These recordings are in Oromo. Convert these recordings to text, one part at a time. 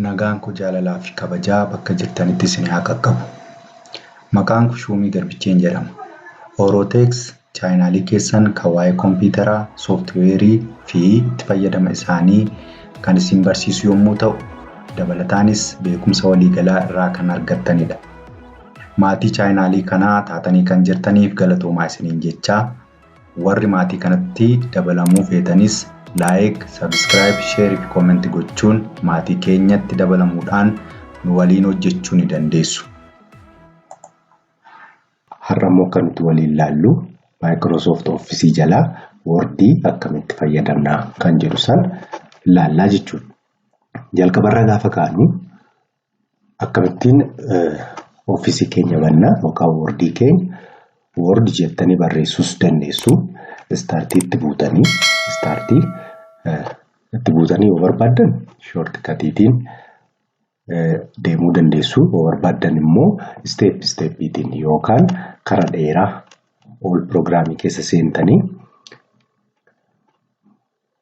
Nagaan koo jaalalaa fi kabajaa bakka jirtanitti isin haa qaqqabu. Maqaan koo Shuumii Garbicheen jedhama. Orooteeks chaayinaalii keessan kan waa'ee kompiitaraa, sooftiweerii fi itti fayyadama isaanii kan isin barsiisu yommuu ta'u, dabalataanis beekumsa waliigalaa irraa kan argattanidha. Maatii chaayinaalii kanaa taatanii kan jirtaniif galatoomaa isiniin jechaa, warri maatii kanatti dabalamuu feetanis like, subscribe, share fi comment gochuun maatii keenyatti dabalamuudhaan nu waliin hojjechuu ni dandeessu. Har'a immoo kan nuti waliin laallu Microsoft Office jalaa Word akkamitti fayyadamna kan jedhu san laallaa jechuudha. Jalqabarra gaafa kaanu akkamittiin Office keenya banna yookaan Word keenya Word jettanii barreessuus dandeessu. Start itti buutanii start itti buutanii yoo barbaaddan shortcutiitiin deemuu dandeessu. Yoo barbaaddan immoo step steppiitiin yookaan karaa dheeraa all programii keessa seentanii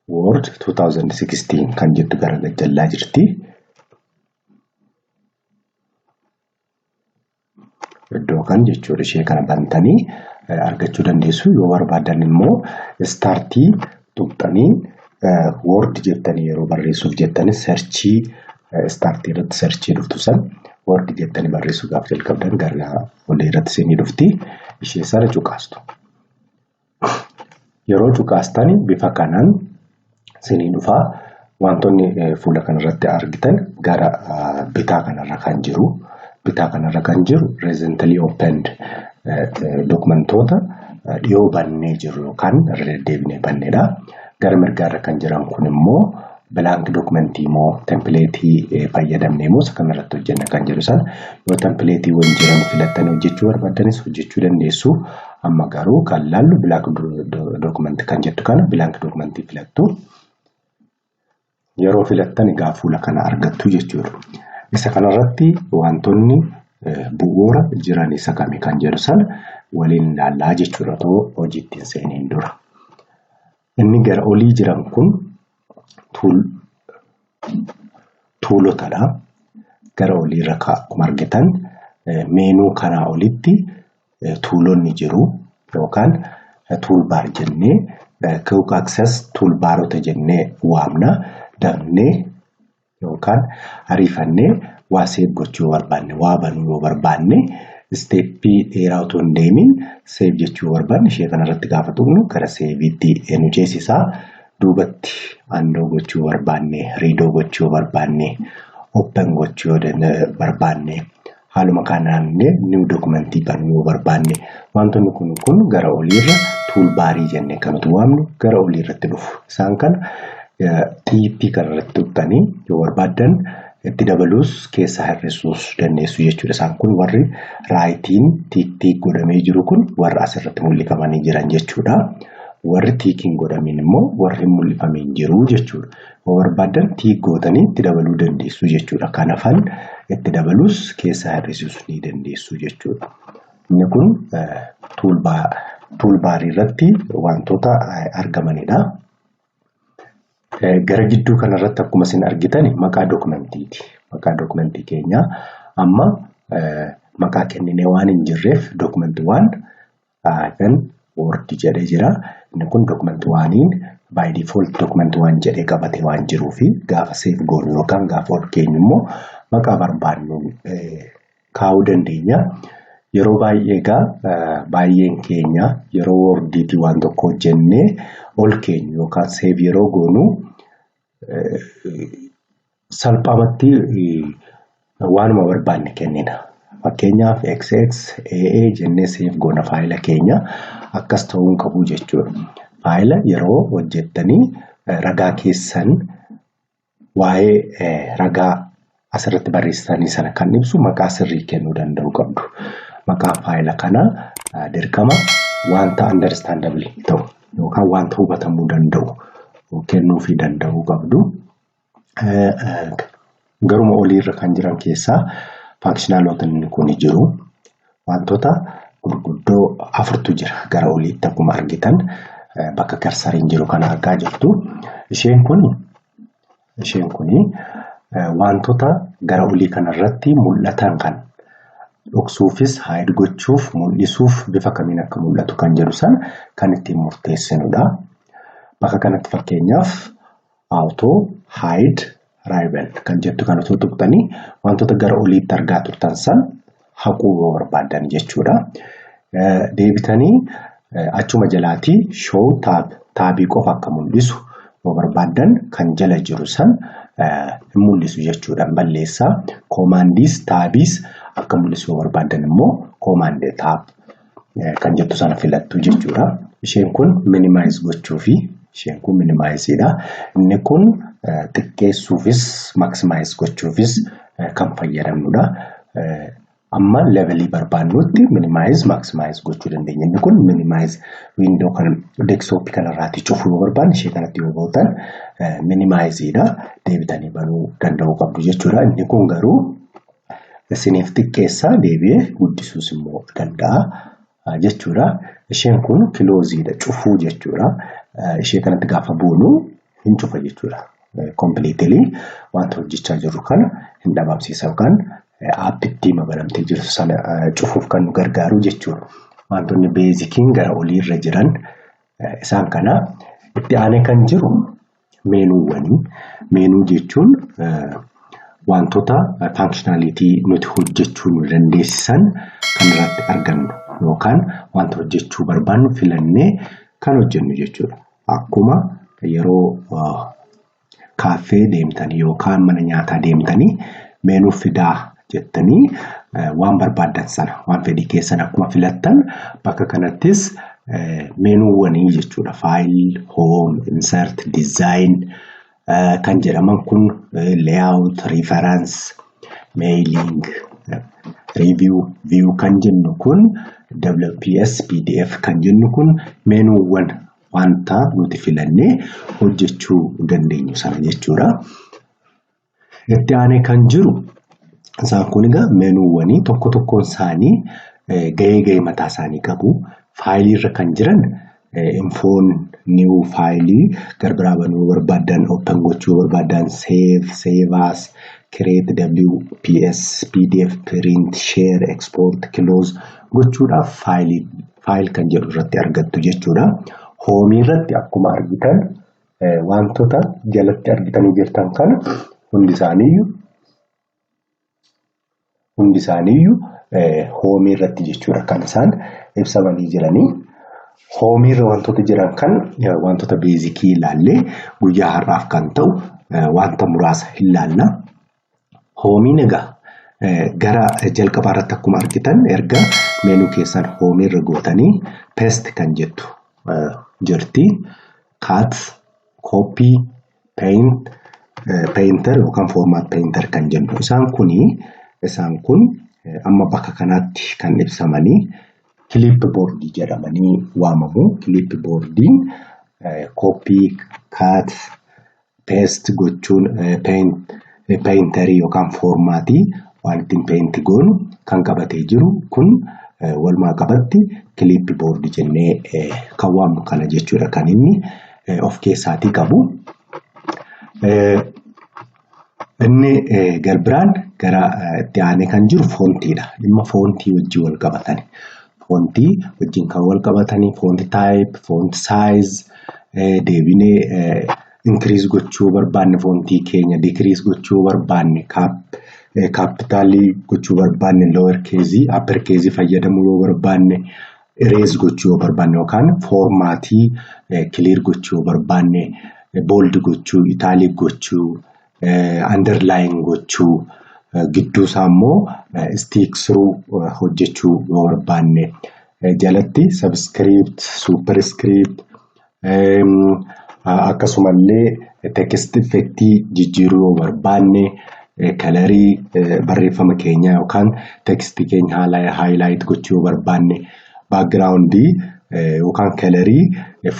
Word 2016 kan jettu gara gajjallaa jirti. Iddoo kan jechuudha ishee kana bantanii argachuu dandeessu. Yoo barbaaddan immoo startii tuqxanii Word jettanii yeroo barreessuuf jettanis searchii startii irratti searchii dhuftu san Word jettanii barreessuu gaafa jalqabdan gara olii irratti isinii dhufti. Ishee sana cuqaastu. Yeroo cuqaastan bifa kanaan isinii dhufaa. Wantoonni fuula kanarratti argitan gara bitaa kanarra kan jiru. Bitaa kanarra kan jiru recently opened dokumentoota dhiyoo bannee jiru yookaan irra deddeebinee banneedha. Gara mirgaarra kan jiran kun immoo blank dokumentii moo templateii fayyadamnee moo isa kamirratti hojjenna kan jedhu sana yoo templateewwan jiran filattanii hojjechuu barbaaddanis hojjechuu dandeessu. Amma garuu kan laallu blank dokumentii kan jettu kana blank dokumentii filattu. Yeroo filattan egaa fuula kana argattu jechuudha. Isa kanarratti wantoonni bu'uura jiran isa kami kan jedhu sana waliin ilaallaa jechuudha otoo hojiitti hin seeniin dura. Inni gara olii jiran kun toolotadha. Gara oliirra akkuma argitan menu kanaa olitti toolonni jiru yookaan toolbar jennee quick access toolbarota jennee waamna. Dafnee yookaan ariifannee waa save gochuu yoo barbaanne, waa banuu yoo barbaanne, steppii dheeraa otoo hin deemin save jechuu yoo barbaanne ishee kanarratti gaafa tuqnu gara saveiitti nu ceesisaa. Duubatti undo gochuu yoo barbaanne, redo gochuu yoo barbaanne, open gochuu yoo barbaanne, haaluma kanaan illee new dokumentii banuu yoo barbaanne wantoonni kun gara oliirra toolbarii jennee kan nuti waamnu gara oliirratti dhufu. Isaan kana xiippii kanarratti tuqxanii yoo barbaaddan itti dabaluus keessaa hir'isuus dandeessu jechuudha. Isaan kun warri rightiin tick tick godhamee jiru kun warra asirratti mul'ifamanii jiran jechuudha. Warri tickiin godhamin immoo warri hin mul'ifamiin jiru jechuudha. Yoo barbaaddan tick gootanii itti dabaluu dandeessu jechuudha. Kan hafan itti dabaluus keessaa hir'isuus ni dandeessu jechuudha. Inni kun toolbarii irratti wantoota argamanidha. Gara gidduu kanarratti akkuma isin argitan maqaa dokumentiiti. Maqaa dokumentii keenyaa amma maqaa kenninee waan hin jirreef document one hyphen Word jedhee jira. Inni kun document oneiin by default document one jedhee qabatee waan jiruu fi gaafa save goonu yookaan gaafa ol keenyu immoo maqaa barbaannuun kaa'uu dandeenya. Yeroo baay'ee egaa baay'een keenya yeroo Wordiitii waan tokko hojjennee ol keenyu yookaan save yeroo goonu salphaamatti waanuma barbaanne kennina. Fakkeenyaaf XX AA jennee save goona faayila keenya, akkas ta'uu hin qabu jechuudha. Faayila yeroo hojjettanii ragaa keessan waa'ee ragaa asirratti barreessitanii sana kan ibsu maqaa sirrii kennuu danda'uu qabdu. Maqaan faayila kanaa dirqama wanta understandable ta'u yookaan wanta hubatamuu danda'u kennuufii danda'uu qabdu. Garuma oliirra kan jiran keessaa functionalotni kun jiru. Wantoota gurguddoo afurtu jira gara oliitti akkuma argitan bakka cursoriin jiru kana argaa jirtu. Isheen kun Wantoota gara olii kanarratti mul'atan kan dhoksuufis hide gochuuf mul'isuuf bifa kamiin akka mul'atu kan jedhu sana kan ittiin murteessinudha. Bakka kanatti fakkeenyaaf auto hide ribbon kan jettu kan otoo tuqxanii wantoota gara oliitti argaa turtan san haquu yoo barbaaddan jechuudha. Deebitanii achuma jalaatii show tab taabii qofa akka mul'isu yoo barbaaddan kan jala jiru san hin mul'isu jechuudha. Balleessaa koomaandiis taabiis akka mul'isu yoo barbaaddan immoo command tab kan jettu sana filattu jechuudha. Isheen kun minimize gochuufi isheen kun minimizeidha. Inni kun xiqqeessuufis maximize gochuufis kan fayyadamnudha. Amma levelii barbaannutti minimize maximize gochuu dandeenya. Inni kun minimize window kan desktop kanarraati cufuu yoo barbaanne ishee kanatti yoo gootan minimizeidha. Deebitanii banuu danda'uu qabdu jechuudha. Inni kun garuu isiniif xiqqeessaa deebi'ee guddisuus immoo danda'a jechuudha. Isheen kun closeiidha cufuu jechuudha. Ishee kanatti gaafa buunu hin cufa jechuudha. Completely wanta hojjechaa jirru kana hin dhabamsiisa yookaan aappittii banamtee jirtu sana cufuuf kan nu gargaaru jechuudha. Wantoonni basiciin gara oliirra jiran isaan kana. Itti aanee kan jiru meenuuwwanii. Meenuu jechuun wantoota functionality nuti hojjechuu nu dandeessisan kan irratti argannu yookaan wanta hojjechuu barbaannu filannee kan hojjennu jechuudha. Akkuma yeroo kaaffee deemtanii yookaan mana nyaataa deemtanii meenuu fidaa jettanii waan barbaaddan sana waan fedhii keessan akkuma filattan bakka kanattis meenuuwwanii jechuudha. File, home, insert, design kan jedhaman kun layout, reference, mailing, review, view kan jennu kun WPS, PDF kan jennu kun meenuuwwan wanta nuti filannee hojjechuu dandeenyu sana jechuudha. Itti aanee kan jiru isaan kun egaa meenuuwwanii tokko tokkoon isaanii gahee gahee mataa isaanii qabu. Faayilii irra kan jiran infoon new faayilii garbiraa banuu barbaaddan, open gochuu barbaaddan, save, save as, create WPS, PDF, print, share, export, close gochuudhaaf faayilii file kan jedhu irratti argattu jechuudha. Hoomii irratti akkuma argitan wantoota jalatti argitanii jirtan kana hundi isaaniiyyuu hoomii irratti jechuudha kan isaan ibsamanii jiranii. Hoomii irra wantoota jiran kan wantoota basicii ilaallee guyyaa har'aaf kan ta'u wanta muraasa ilaalla. Hoomiin egaa gara jalqabaa irratti akkuma argitan erga meenuu keessan hoomii irra gootanii paste kan jettu jirti. Cut, copy, paint, painter yookaan format painter kan jennu. Isaan kun amma bakka kanatti kan ibsamanii clipboardii jedhamanii waamamu. Clipboardiin copy, cut, paste gochuun painterii yookaan formatii waan ittiin paint goonu kan qabatee jiru kun walumaa qabatti clipboardii jennee kan waamnu kana jechuudha kan inni of keessaatii qabu. Inni garbiraan gara itti aanee kan jiru foontiidha. Dhimma foontii wajjin wal qabatani. Foontii wajjin kan wal qabatanii font type, font size, deebinee increase gochuu barbaanne foontii keenya, decrease gochuu barbaanne, capitalii gochuu barbaanne, lower caseii, upper caseii fayyadamuu yoo barbaanne, erase gochuu yoo barbaanne yookaan formatii clear gochuu yoo barbaanne, bold gochuu, italic gochuu, underline gochuu, gidduu isaa immoo strikethrough hojjechuu yoo barbaanne, jalatti subscript, superscript, akkasumallee text effectii jijjiiruu yoo barbaanne, colorii barreeffama keenyaa yookaan textii keenya haala highlight gochuu yoo barbaanne, backgroundii yookaan colorii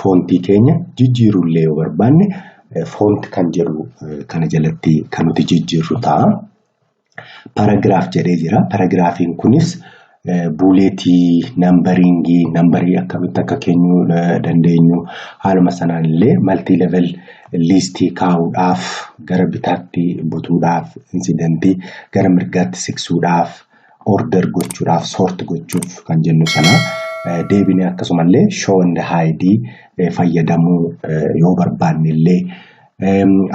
foontii keenya jijjiiruullee yoo barbaanne font kan jedhu kana jalatti kan nuti jijjiirru ta'a. Paragraph jedhee jira. Paragraphiin kunis bulletii, numberingii, numberii akkamitti akka kennuu dandeenyu, haaluma sanaan illee multi level Liistii kaa'uudhaaf, gara bitaatti butuudhaaf, indentii gara mirgaatti siqsuudhaaf, order gochuudhaaf, sort gochuuf kan jennu sana deebinee, akkasumallee show and hide fayyadamuu yoo barbaanne illee,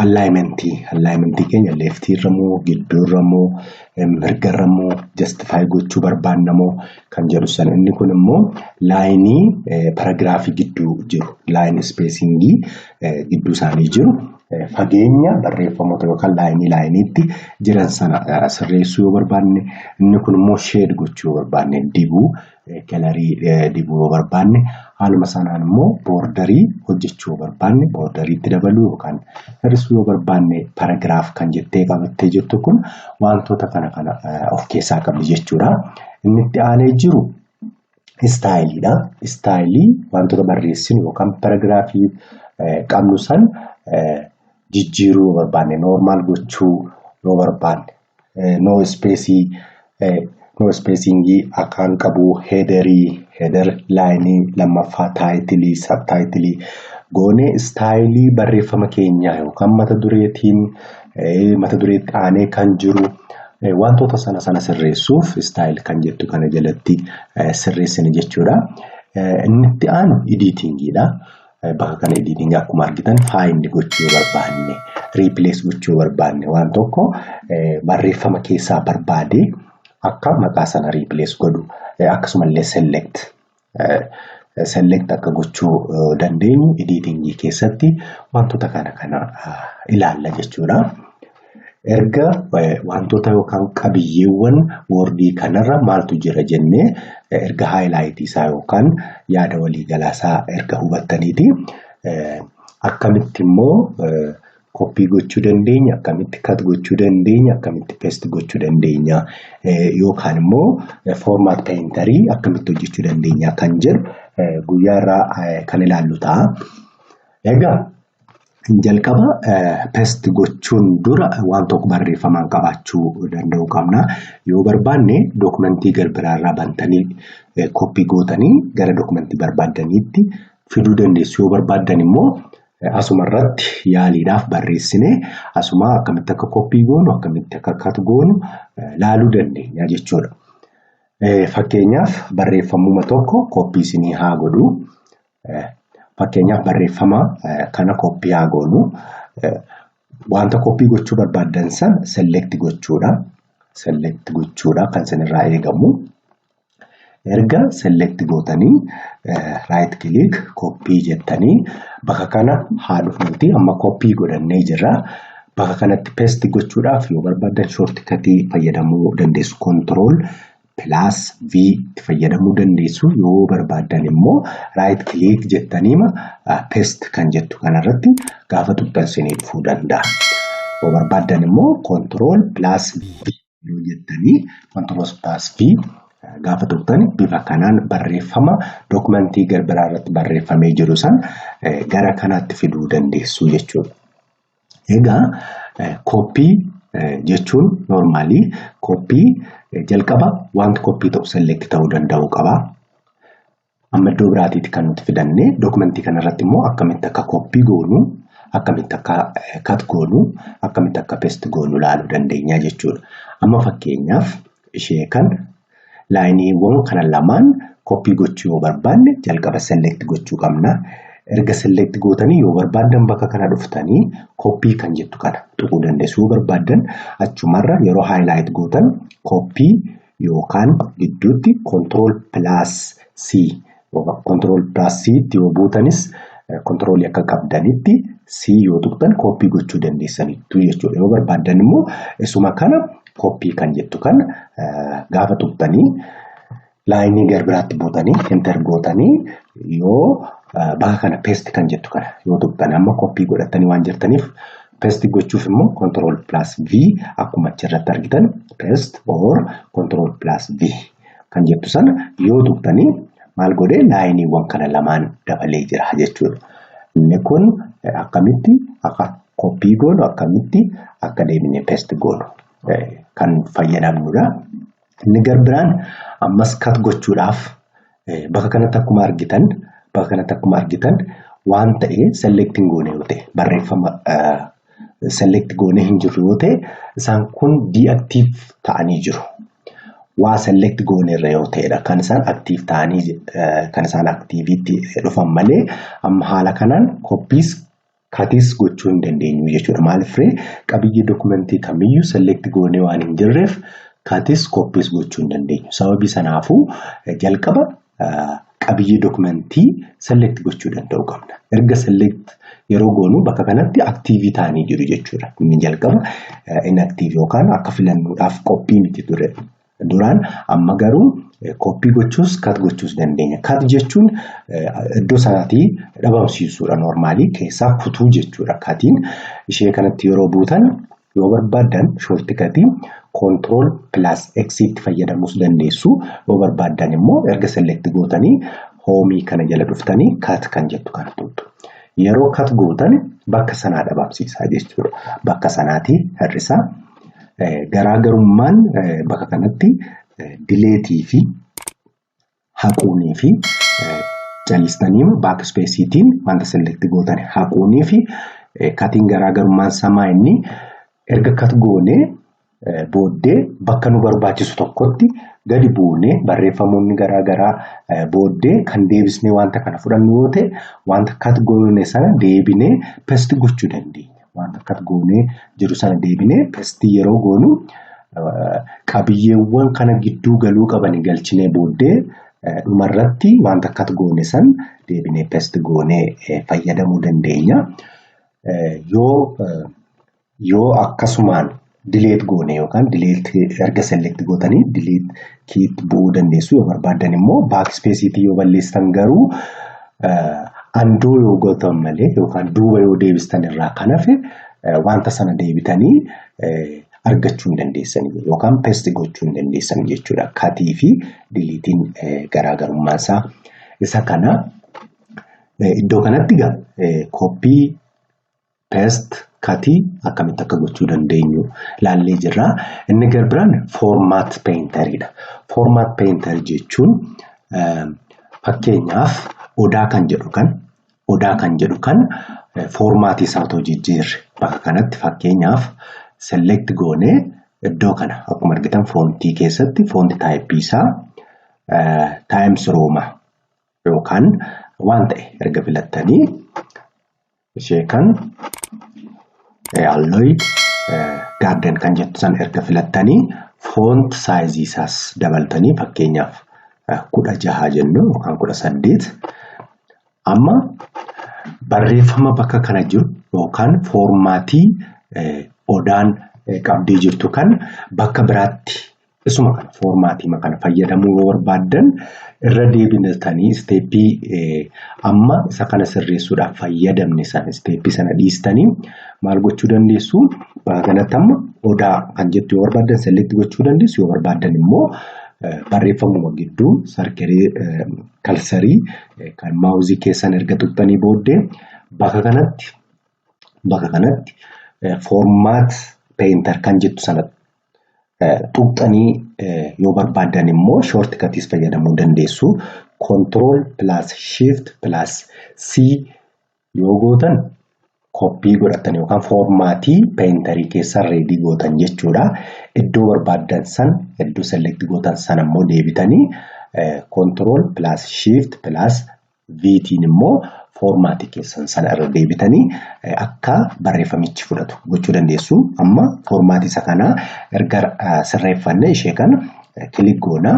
alignmentii keenya leftiirra moo, gidduurra moo, mirgarra moo, justify gochuu barbaanna moo kan jedhu sana. Inni kun immoo lineii paragraphii gidduu jiru, line spacingii gidduu isaanii jiru, fageenya barreeffamoota yookaan lineii lineiitti jiran sana sirreessuu yoo barbaanne, inni kun immoo shade gochuu yoo barbaanne, dibuu, colorii dibuu yoo barbaanne, haaluma sanaan immoo borderii hojjechuu yoo barbaanne, borderiitti dabaluu yookaan hir'isuu yoo barbaanne, paragraph kan jettee qabattee jirtu kun wantoota kana kana of keessaa qabdi jechuudha. Inni itti aanee jiru styleiidha. Styleii wantoota barreessinu yookaan paragraphii qabnu san jijjiiruu yoo barbaanne, normal gochuu yoo barbaanne, no spaceii, no spacingii akkaan qabu, headerii, header lineii lammaffaa, titleii, subtitleii goonee styleii barreeffama keenyaa yookaan mata dureetiin mata dureetti aanee kan jiru wantoota sana sana sirreessuuf style kan jettu kana jalatti sirreessine jechuudha. Inni itti aanu editingiidha. Bakka kana editingii akkuma argitan find gochuu yoo barbaanne, replace gochuu yoo barbaanne, waan tokko barreeffama keessaa barbaadee akka maqaa sana replace godhu, akkasumallee select akka gochuu dandeenyu editingii keessatti wantoota kana kana ilaalla jechuudha. Erga wantoota yookaan qabiyyeewwan Wordii kanarra maaltu jira jennee erga highlightii isaa yookaan yaada waliigalaa isaa erga hubattaniiti, akkamitti immoo copy gochuu dandeenya, akkamitti cut gochuu dandeenya, akkamitti paste gochuu dandeenya, yookaan immoo format painterii akkamitti hojjechuu dandeenya kan jedhu guyyaa irraa kan ilaallu ta'a. Egaa jalqaba paste gochuun dura waan tokko barreeffamaan qabaachuu danda'uu qabna. Yoo barbaanne documentii gara biraarraa bantanii copy gootanii gara documentii barbaaddaniitti fiduu dandeessu. Yoo barbaaddan immoo asuma irratti yaaliidhaaf barreessinee asuma akkamitti akka copy goonu, akkamitti akka cut goonu laaluu dandeenya jechuudha. Fakkeenyaaf barreeffamuma tokko copy isinii haa godhu. Fakkeenyaaf barreeffama kana copy haa goonu. Wanta copy gochuu barbaaddan sana select gochuudha. Select gochuudha kan isinirraa eegamu. Erga select gootanii right click, copy jettanii bakka kana haa dhufnuti, amma copy godhannee jirra. Bakka kanatti paste gochuudhaaf yoo barbaaddan shortcutii fayyadamuu dandeessu. Control plus V fayyadamuu dandeessu. Yoo barbaaddan immoo right click jettaniima paste kan jettu kanarratti gaafa tuqxan isinii dhufuu danda'a. Yoo barbaaddan immoo control plus V yoo jettanii, control plus V gaafa tuqxan bifa kanaan barreeffama documentii gara biraa irratti barreeffamee jiru san gara kanaatti fiduu dandeessu jechuudha. Egaa copy jechuun normalii copy jalqaba wanti copy ta'u select ta'uu danda'uu qaba. Amma iddoo biraatiitti kan nuti fidanne documentii kanarratti immoo akkamitti akka copy goonu, akkamitti akka cut goonu, akkamitti akka paste goonu ilaaluu dandeenya jechuudha. Amma fakkeenyaaf ishee kan lineiiwwan kana lamaan copy gochuu yoo barbaanne jalqaba select gochuu qabna. Erga select gootanii yoo barbaaddan bakka kana dhuftanii copy kan jettu kana tuquu dandeessu. Yoo barbaaddan achumarra yeroo highlight gootan copy yookaan gidduutti control plus C, control plus C tti yoo buutanis, controlii akka qabdanitti C yoo tuqxan copy gochuu dandeessaniitu jechuudha. Yoo barbaaddan immoo isuma kana copy kan jettu kana gaafa tuqxanii lineii gara biraatti buutanii enter gootanii yoo bakka kana paste kan jettu kana yoo tuqxan, amma copy godhatanii waan jirtaniif, paste gochuuf immoo control plus V, akkuma achirratti argitan paste or control plus V kan jettu sana yoo tuqxanii maal godhee lineiiwwan kana lamaan dabalee jira jechuudha. Inni kun akkamitti akka copy goonu, akkamitti akka deebinee paste goonu kan fayyadamnudha. Inni gara biraan ammas cut gochuudhaaf bakka kanatti akkuma argitan Waan ta'e select hin goone yoo ta'e, barreeffama select goonee hin jirru yoo ta'e, isaan kun deactive ta'anii jiru. Waa select goonerra yoo ta'edha kan isaan active ta'anii, kan isaan activeitti dhufan malee amma haala kanaan copyis cutis gochuu hin dandeenyu jechuudha. Maaliif ree? Qabiyyee documentii kamiyyuu select goonee waan hin jirreef cutis copyis gochuu hin dandeenyu. Sababii sanaafuu jalqaba qabiyyee documentii select gochuu danda'uu qabna. Erga select yeroo goonu bakka kanatti active ta'anii jiru jechuudha. Inni jalqaba inactive yookaan akka filannuudhaaf qophii miti ture duraan, amma garuu copy gochuus cut gochuus dandeenya. Cut jechuun iddoo sanaatii dhabamsiisuudha, normally keessaa kutuu jechuudha. Cutiin ishee kanatti yeroo buutan, yoo barbaaddan shortcutii control plus X itti fayyadamuus dandeessu. Yoo barbaaddan immoo erga select gootanii homeii kana jala dhuftanii cut kan jettu kana tuqxu. Yeroo cut gootan bakka sanaa dhabamsiisaa jechuudha. Bakka sanaatii hir'isaa. Garaagarummaan bakka kanatti deleteii fi haquunii fi callistanii backspaceiitiin wanta select gootan haquunii fi cutiin garaagarummaan samaa inni erga cut goonee booddee bakka nu barbaachisu tokkotti gadi buunee barreeffamoonni garaagaraa booddee kan deebisnee wanta kana fudhannu yoo ta'e, wanta cut goone sana deebinee paste gochuu dandeenya. Wanta cut goonee jiru sana deebinee paste yeroo goonu, qabiyyeewwan kana gidduu galuu qaban galchinee booddee dhumarratti wanta cut goone san deebinee paste goonee fayyadamuu dandeenya. Yoo akkasumaan delete goone yookaan delete erga select gootanii delete keyitti bu'uu dandeessu. Yoo barbaaddan immoo backspaceiitii yoo balleessitan garuu, undo yoo gootan malee yookaan duuba yoo deebistan irraa kan hafe, wanta sana deebitanii argachuu hin dandeessan yookaan paste gochuu hin dandeessan jechuudha. Cutii fi deleteiin garaagarummaan isaa isa kana. Iddoo kanatti egaa copy, paste, cutii akkamitti akka gochuu dandeenyu laallee jirra. Inni gara biraan format painteriidha. Format painter jechuun fakkeenyaaf odaa kan jedhu kan formatii isaa otoo jijjiirre, bakka kanatti fakkeenyaaf select goonee iddoo kana akkuma argitan fontii keessatti font typeii isaa Times Roman yookaan waan ta'e erga filattanii, ishee kan Alloy Garden kan jettu sana erga filattanii, font sizeii isaas dabaltanii, fakkeenyaaf 16 jennu yookaan 18, amma barreeffama bakka kana jiru yookaan formatii odaan qabdee jirtu kan bakka biraatti isuma kana formatii kana fayyadamuu yoo barbaaddan, irra deebitanii stepii amma isa kana sirreessuudhaaf fayyadamne sana, stepii sana dhiistanii maal gochuu dandeessu? Bakka kanatti amma odaa kan jettu yoo barbaaddan select gochuu dandeessu. Yoo barbaaddan immoo barreeffamuma gidduu sarkeree cursorii kan mouseii keessan erga tuqxanii booddee bakka kanatti format painter kan jettu sana tuqxanii, yoo barbaaddan immoo shortcutiis fayyadamuu dandeessu. Control plus shift plus C yoo gootan copy godhatan yookaan formatii painterii keessan ready gootan jechuudha. Iddoo barbaaddan san, iddoo select gootan sana immoo deebitanii control plus shift plus Vtiin immoo formatii keessan sana irra deebitanii akka barreeffamichi fudhatu gochuu dandeessu. Amma formatii isa kanaa erga sirreeffannee ishee kana click goona.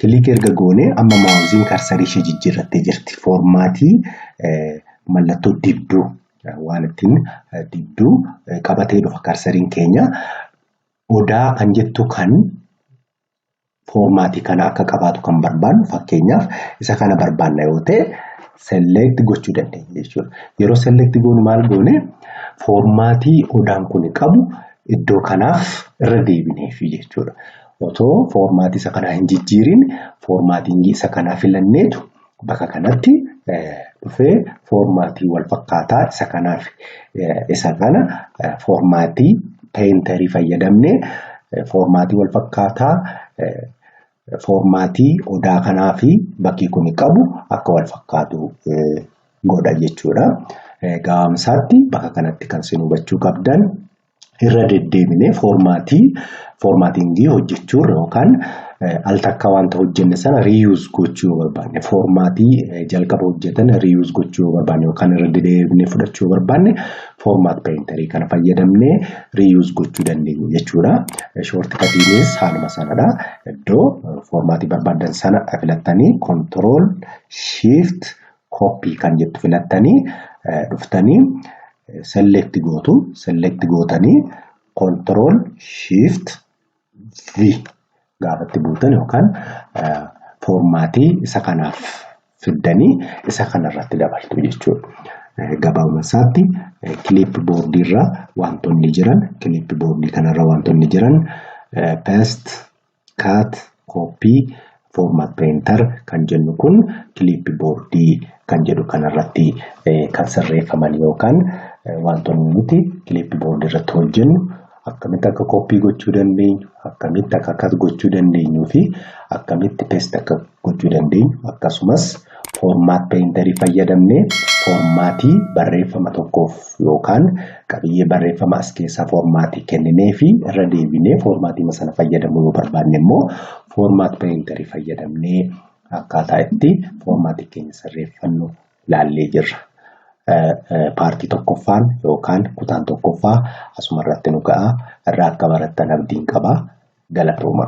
Click erga goonee amma mouseiin cursorii ishee jijjiirrattee jirti. Formatii mallattoo dibduu waan ittiin dibduu qabatee dhufa cursoriin keenya. Odaa kan jettu kan formatii kana akka qabaatu kan barbaannu, fakkeenyaaf isa kana barbaanna yoo ta'e, select gochuu dandeenya jechuudha. Yeroo select goonu maal goone? Formatii odaan kun qabu iddoo kanaaf irra deebineefi jechuudha. Otoo formatii isa kanaa hin jijjiirin formatiin isa kanaa filanneetu bakka kanatti dhufee formatii wal fakkaataa isa kanaaf isa kana formatii painterii fayyadamnee formatii wal fakkaataa formatii odaa kanaa fi bakki kun qabu akka wal fakkaatu godha jechuudha. Gabaabsaatti bakka kanatti kan isin hubachuu qabdan irra deddeebinee foormaatii formattingii hojjechuurra yookaan al takka wanta hojjenne sana reuse gochuu yoo barbaanne, foormaatii jalqaba hojjetan reuse gochuu yoo barbaanne yookaan irra deddeebinee fudhachuu yoo barbaanne, format painterii kana fayyadamnee reuse gochuu dandeenya jechuudha. Shortcutiinis haaluma sanadha. Iddoo foormaatii barbaadan sana filattanii, control shift copy kan jettu filattanii dhuftanii select gootu. Select gootanii control shift V gaafatti buutan yookaan foormaatii isa kanaaf fiddanii isa kanarratti dabaltu jechuudha. Gabaabuma isaatti clipboardiirra wantoonni jiran, clipboardii kanarra wantoonni jiran paste, cut, copy, format painter kan jennu kun clipboardii kan jedhu kanarratti kan sirreeffaman yookaan wantoonni nuti clipboardii irratti hojjennu akkamitti akka copy gochuu dandeenyu, akkamitti akka cut gochuu dandeenyuu fi akkamitti paste akka gochuu dandeenyu, akkasumas format painterii fayyadamnee foormaatii barreeffama tokkoof yookaan qabiyyee barreeffama as keessaa foormaatii kenninee fi irra deebinee foormaatii sana fayyadamuu yoo barbaanne immoo format painterii fayyadamnee akkaataa itti foormaatii keenya sirreeffannu ilaallee jirra. Partii tokkoffaan yookaan kutaan tokkoffaa asuma irratti nu ga'a. Irraa akka barattan abdiin qaba. Galatooma.